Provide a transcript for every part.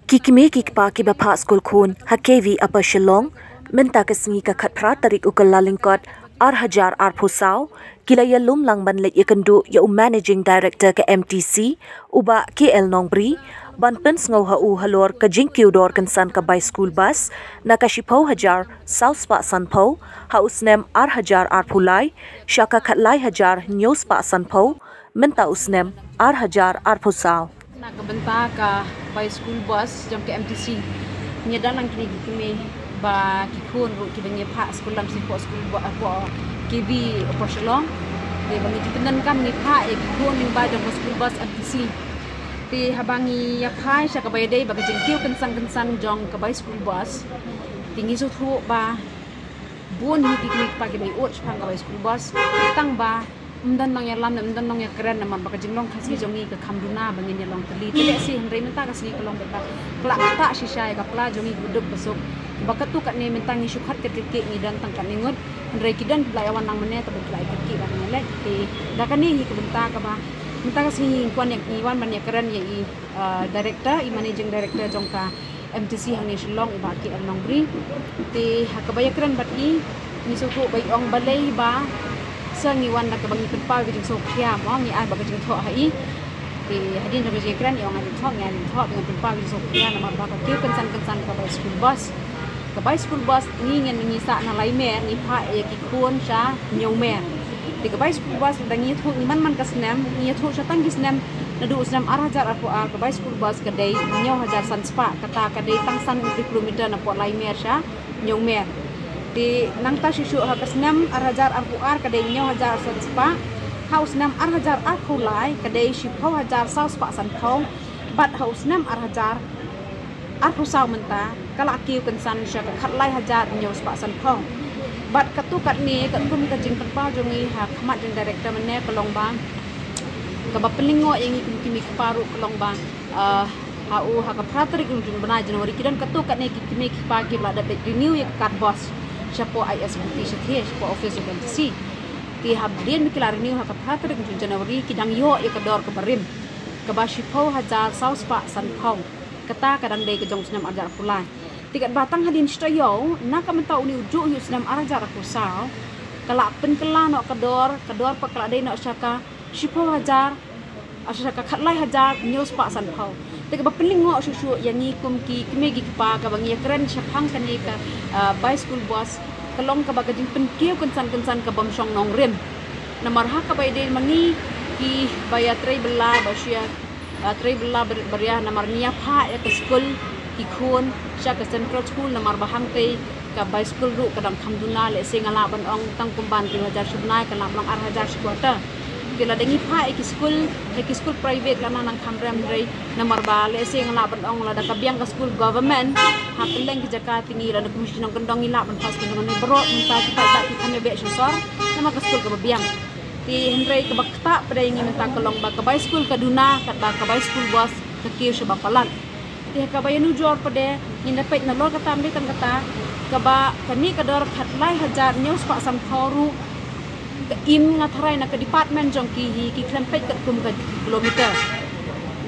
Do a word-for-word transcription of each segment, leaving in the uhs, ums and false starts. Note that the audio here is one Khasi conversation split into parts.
Ki kmie ki kpa kiba phah skul khun ha K V Upper Shillong, mynta ka sngi ka khatphra tarik u Kyllalyngkot ar hajar arphew saw, ki la ïalum lang ban leit ïakynduh ïa u Managing Director ka M T C, u Bah K L Nongbri, ban pynsngew ha u halor ka jingkiew dor kynsan ka bai skul bas, na ka shiphew hajar saw spah sanphew ha u snem ar hajar arphew lai sha ka khatlai hajar hynñiew spah sanphew mynta u snem ar hajar arphew saw. Na ka bynta ka bai skul bas jong ka M T C, ngi don lang kine ki kmie ba ki khun ruh kiba ngi phah skul lam sipok skul ba ko K V Upper Shillong. Te ba ngi ju pyndonkam ngi phah ïa ki khun lyngba jong ka skul bas M T C. Te haba ngi ïa phai sha kaba ïadei ba ka jingkiew kynsan kynsan jong ka bai skul bas, te ngi sngewthuh ba bun hi ki kmie ki kpa kiba ngi ud shaphang ka bai skul bas, tang ba ym don nongïalam ne ym don nongïakren namar ba ka jinglong Khasi jong ngi ka kham duna ba ngin ïalong tylli. Te lehse hynrei mynta ka sngi ka long ba ka la ktah shisha ïa ka pla jong ngi kaba duk ba suk. Ba katto katne mynta ngi shu khot kyrkieh ngi don tang katne ngut. Hynrei ki don kiba la ïa wan lang mynne, tang ba ki la ïa kyrkieh ba ngi leh. Te da kane hi ka bynta kaba mynta ka sngi ngi wan ïa, ngi wan ban ïakren ïa i, uh, director, i managing director jong ka M T C hangne Shillong, i Bah K L Nongbri. Te ha kaba ïakren bad i, ngi sngewthuh ba i ong balei ba sa ngi wan da kaba ngi pynpaw ka jingsngewkhia, mo, ngi ai ba ka jingthoh ha i. Te hadien jong ka jingïakren i ong ai lynti, ngi ai lynti, ba ngi pynpaw ka jingsngewkhia namar ba ka kiew kynsan kynsan ka bai skul bas. Ka bai skul bas ngi ngin ngi sah na lai mer, ngi phah ïa ki khun sha hynñiew mer. Te ka bai skul bas da ngi ïathuh ngi man man ka snem, ngi ïathuh sha tang ki snem, naduh u snem ar hajar arphew ar ka bai skul bas ka dei hynñiew hajar san spah, kata ka dei tang san ngut kilometer na pdeng lai mer sha hynñiew mer. Te nangta shuh shuh ha ka snem ar hajar arphew ar ka dei hynñiew hajar san spah, ha u snem ar hajar arphew lai ka dei shiphew hajar saw spah sanphew, bad ha u snem ar hajar arphew saw mynta ka la kiew kynsan sha ka khatlai hajar hynñiew spah sanphew. Bad katto katne katkum ka jingpynpaw jong ngi ha khmat jong director mynne ka long ba kaba pynlyngngoh ïa ngi kum ki kmie ki kpa ruh ka long ba, ah, ha u, ha ka phra tarik jong u bnai January ki don katto katne ki kmie ki kpa kiba la dep renew ïa ka card bas shapoh I S B T shathie, shapoh office jong ka M T C. Te hadien ba ki la renew ha ka phra tarik jong u January ki dang ïoh ïa ka dor kaba rim, kaba shiphew hajar saw spah sanphew. Kata ka dang dei ka jong u snem ar hajar arphew lai. Te katba tang hadien shi taïew na ka mynta une u juh hi u snem ar hajar arphew saw, ka la pynkylla noh ka dor, ka dor pat ka la dei noh sha ka shiphew hajar, ah, sha ka khatlai hajar hynñiew spah sanphew. Te kaba pynlyngngoh shuh shuh ïa ngi kum ki kmie ki kpa kaba ngi ïakren shaphang kane ka, ah, bai skul bas ka long kaba ka jingpynkiew kynsan kynsan ka bym shong nongrim. Namar ha kaba ïadei ma ngi kiba ïa trei bylla ba shu ïa, ah, trei bylla bar-, baria namar ngi ïa phah ïa ka skul ki khun sha ka central school namar ba hangtei ka bai skul ruh ka dang kham duna, lehse nga lah ban ong tang kumban hynriew hajar shi bnai ka lah ban long ar hajar shi quarter. Te lada ngi phah ïa ki skul, ïa ki skul private la nang nang kham rem hynrei namar ba lehse nga lah ban ong lada ka biang ka skul government ha kylleng ki jaka te ngi lada kum shi nongkyndong ngi lah ban phah skul nongkyndong baroh mynta ki paidbah ki kham ïa beh sha sor namar ka skul kaba biang. Te hynrei kaba ktah pat ïa ngi mynta ka long ba ka bai skul ka duna katba ka bai skul bas ka kiew shaba palat. Te ha kaba ïanujor pat ngin da peit nalor kata ym dei tang kata, kaba kane ka dor khatlai hajar hynñiew spah sanphew ruh ka im nga tharai na ka department jong ki hi ki khlem peit katkum ka kilometer.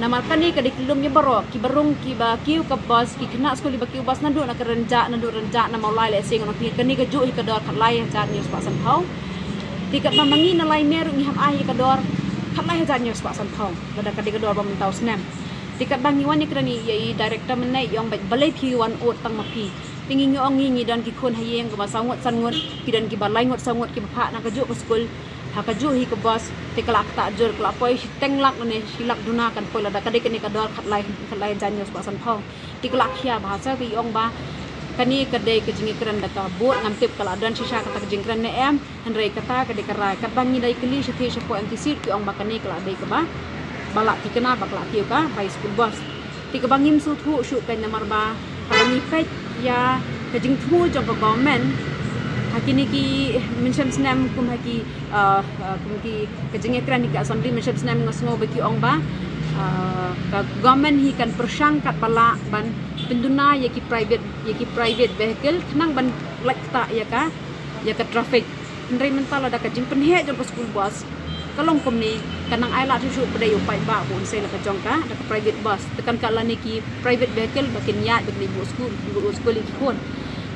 Namar kane ka dei ki lum ïa baroh, kiba rung kiba kiew ka bas, ki khynnah skul kiba kiew bas naduh na ka Rynjah, naduh Rynjah na Mawlai lehse ngan ong phi kane ka juh hi ka dor khatlai hajar hynñiew spah sanphew. Te katba ma ngi na lai mer ruh ngi ham ai hi ka dor khatlai hajar hynñiew spah sanphew. Lada ka dei ka dor ba mynta u snem. Te katba ngi wan ïakren ïa i director mynne i ong bad balei phi wan ud tang ma phi. Te ngi ngi ong ngi ngi don ki khun ha ïing kiba saw ngut san ngut, ki don kiba lai ngut saw ngut kiba phah na kajuh ka skul ha kajuh hi ka bas. Te ka la ktah jur, ka la poi shiteng lak ne shi lak duna kan poi lada ka dei kane ka dor khatlai, khatlai hajar hynñiew spah sanphew. Te ka la khia ba ha sa ka i ong ba kane ka dei ka jingïakren da ka board, ngam tip ka la don shisha kata ka jingkren ne em. Hynrei kata ka dei ka rai katba ngi dei kylli shathie shapoh M T C ki ong ba kane ka la dei kaba ba la thikna ba ka la kiew ka bai skul bas. Te kaba ngim sngewthuh shuh kein namar ba haba ngi peit ïa ka jingthmu jong ka government ha kine ki mynshem snem kum ha ki, ah, ah, kum ki ka jingïakren hi ka assembly mynshem snem nga sngew ba ki ong ba, ah, ka government hi kan pyrshang katba lah ban pynduna ïa ki private, ïa ki private vehicle khnang ban lait ktah ïa ka, ïa ka traffic. Hynrei mynta lada ka jingpynheh jong ka school bus ka long kumne, ka nang ai lad shuh shuh pat ïa u paidbah ba un sei la ka jong ka, da ka private bus. Te kan ka lane ki private vehicle ba kin ïaid ba kin buh skul, buh skul ïa ki khun.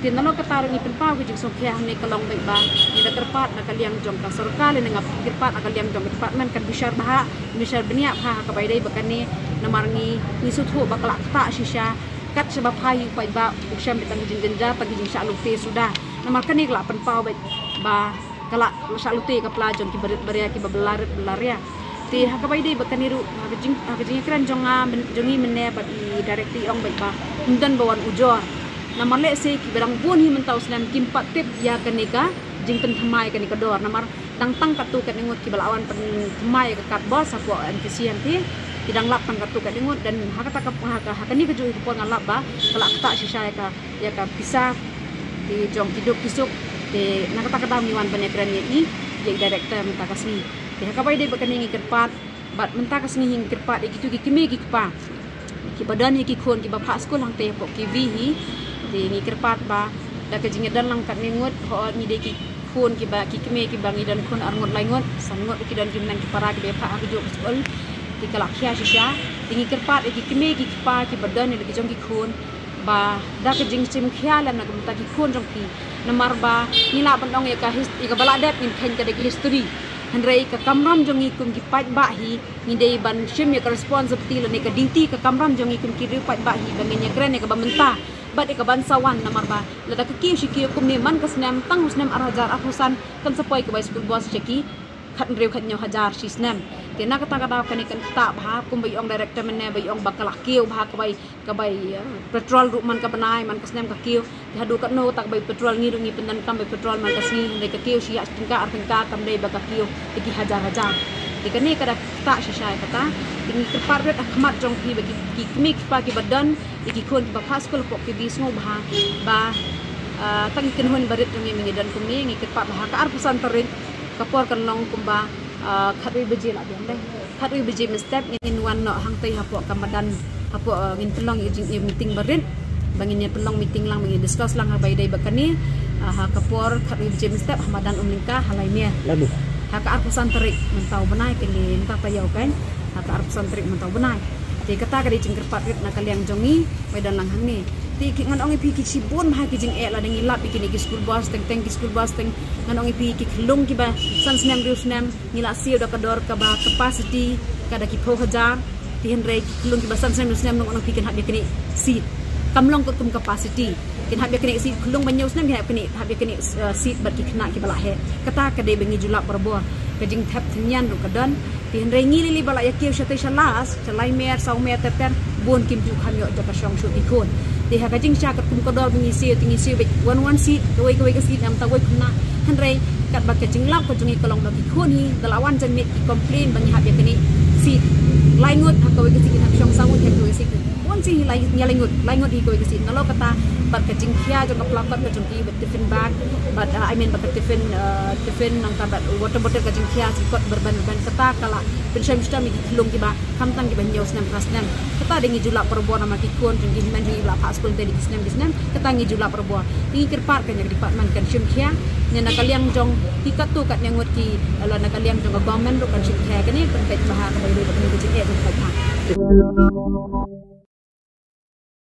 Te nalor kata ruh ngi pynpaw ka jingsngewkhia hangne ka long beit ba ngi da kyrpad na ka liang jong ka sorkar lane nga kyrpad na ka liang jong ka department kan bishar bha, bishar bniah bha ha kaba ïadei bad kane, namar ngi, ngi sngewthuh ba ka la ktah shisha. Kat shaba phai hi u paidbah u shem beit tang ka jingjynjar, tang ka jingshah lute suda. Namar kane ka la pynpaw beit ba ka la shah lute ka pla jong ki barit baria kiba bylla rit bylla ria. Te ha kaba ïadei bad kane ruh, ha ka jing, ha ka jingïakren jong nga, jong ngi mynne bad i director i ong beit ba ym don ba wan ujor. Namar lehse kiba dang bun hi mynta u snem kim pat tip ïa kane ka jingpynthymmai kane ka dor. Namar dang tang katto katne ngut kiba la wan pynthymmai ïa ka kad bus hapoh MTC MT. Ki dang lap tang katto katne ngut, dan ha kata ka, ha ka, ha kane kajuh ka por nga lap ba ka la ktah shisha ïa ka, ïa ka pisa, te jong ki duk ki suk. Te na kata ka daw ngi wan ban ïakren ïa i, ïa i director mynta ka sngi. Te ha kaba ïadei bad kane ngi kyrpad, bad mynta ka sngi hi ngi kyrpad ïa kito ki kmie ki kpa kiba don ïa ki khun kiba phah skul hangtei hapoh KV hi. Te ngi kyrpad ba da ka jingïadon lang katne ngut, hooid ngi dei ki khun kiba, ki kmie kiba ngi don khun ar ngut lai ngut, san ngut ki don ki mneng ki para kiba phah ha kajuh ka skul. Te ka la khia shisha. Te ngi kyrpad ïa ki kmie ki kpa kiba don ïa la ki jong ki khun ba da ka jingshim khia lem na ka bynta ki khun jong phi. Namar ba ngi lah ban ong ïa ka his-, ïa kaba la dep ngin kheiñ ka dei ka history. Hynrei ka kamram jong ngi kum ki paidbah hi, ngi dei ban shim ïa ka responsibility lane ka duty, ka kamram jong ngi kum ki riew paidbah hi ba ngin ïakren ïa kaba mynta bad ïa kaban sa wan. Namar ba lada ka kiew shi kiew kumne man ka snem, tang u snem ar hajar arphew san kan sa poi kawei school bus sha ki khathynriew khathynñiew hajar shi snem. Te na kata ka daw kane kan ktah bha, kumba i ong director mynne ba i ong ba ka la kiew bha kawei, kawei, eh, petrol ruh man ka bnai, man ka snem ka kiew. Te haduh katno kata kawei petrol, ngi ruh ngi pyndonkam wei petrol man ka sngi, hynrei ka kiew shi ïa shi tyngka ar tyngka, kam dei ba ka kiew ïa ki hajar hajar. Te kane ka da ktah shisha ïa kata. Te ngi kyrpad rit ha khmat jong phi ba ki, ki kmie ki kpa kiba don ïa ki khun kiba phah skul hapoh KV sngewbha ba, ah, tang ki kynhun barit jong ngi, ngi don kumne, ngi kyrpad ba ha ka arphew san tarik ka por kan long kumba, ah, khatwei baje la biang dei. Khatwei baje mynstep ngin wan noh hangtei hapoh ka madan, hapoh, ah, ngin pynlong ïa jing, ïa meeting barit. Ba ngin ïa pynlong meeting lang, ba ngin discuss lang ha ba ïadei bad kane, ah, ha ka por khatwei baje mynstep ha madan Umlyngka ha Laimier. Lalu. Ha ka arphew san tarik mynta u bnai, kane mynta taïew kan. Ha ka arphew san tarik mynta u bnai. Te kata ka dei jingkyrpad rit na ka liang jong ngi, ba ïadon lang hangne. Te ki, ngan ong ïa phi, ki shibun bha ki jingeh lada ngi lap ïa kine ki school bus, teng teng ki school bus, teng ngan ong ïa phi ki khyllung kiba san snem hynriew snem, ngi la siew da ka dor kaba capacity ka da ki phew hajar. Te hynrei ki khyllung kiba san snem hynriew snem ngan ong ïa phi kin hap ïa kane seat. Kam long katkum capacity. Kin hap ïa kane seat, khyllung ba hynñiew snem kin hap ïa kane, hap ïa kane, eh, seat bad ki khynnah kiba la heh. Kata ka dei ba ngi ju lap barabor. Ka jingthep thynnian ruh ka don. Te hynrei ngi lei lei ba la ïa kiew shatei sha last, sha lai mer, saw mer, ter ter, bun kim ju kham ïoh jaka shong shuh ki khun. Te ha ka jingshah katkum ka dor ba ngi siew, te ngi siew beit wan wan seat, kawei kawei ka seat namar ta wei khynnah. Hynrei katba ka jinglap ka jong ngi ka long ba ki khun hi, da la wan jan miet ki complain ba ngi hap ïa kane seat. Lai ngut ha kawei ka seat, ngi hap shong saw ngut ha kawei ka seat. Wan seat hi lai, ngi lai ngut, lai ngut hi kawei ka seat. Nalor kata bad ka jingkhia jong ka placard ka jong ki bad tiffin bag, bad, uh, I mean bad ka tiffin, uh, tiffin nangta bad water bottle, ka jingkhia shi kot berben berben, kata ka la pynshem shitom ïa ki khyllung kiba khamtam kiba hynñiew snem phra snem. Kata dei ngi ju lap barabor namar ki khun jong ngi, hynmen jong ngi ba la phah skul te dei ki snem ki snem, kata ngi ju lap barabor. Te ngi kyrpad ka ïa ka department kan shim khia, ne na ka liang jong ki katto katne ngut ki, la na ka liang jong ka government ruh kan shim khia kane, pynpeit bha ha kaba ïadei bad kane ka jingeh jong ka paidbah.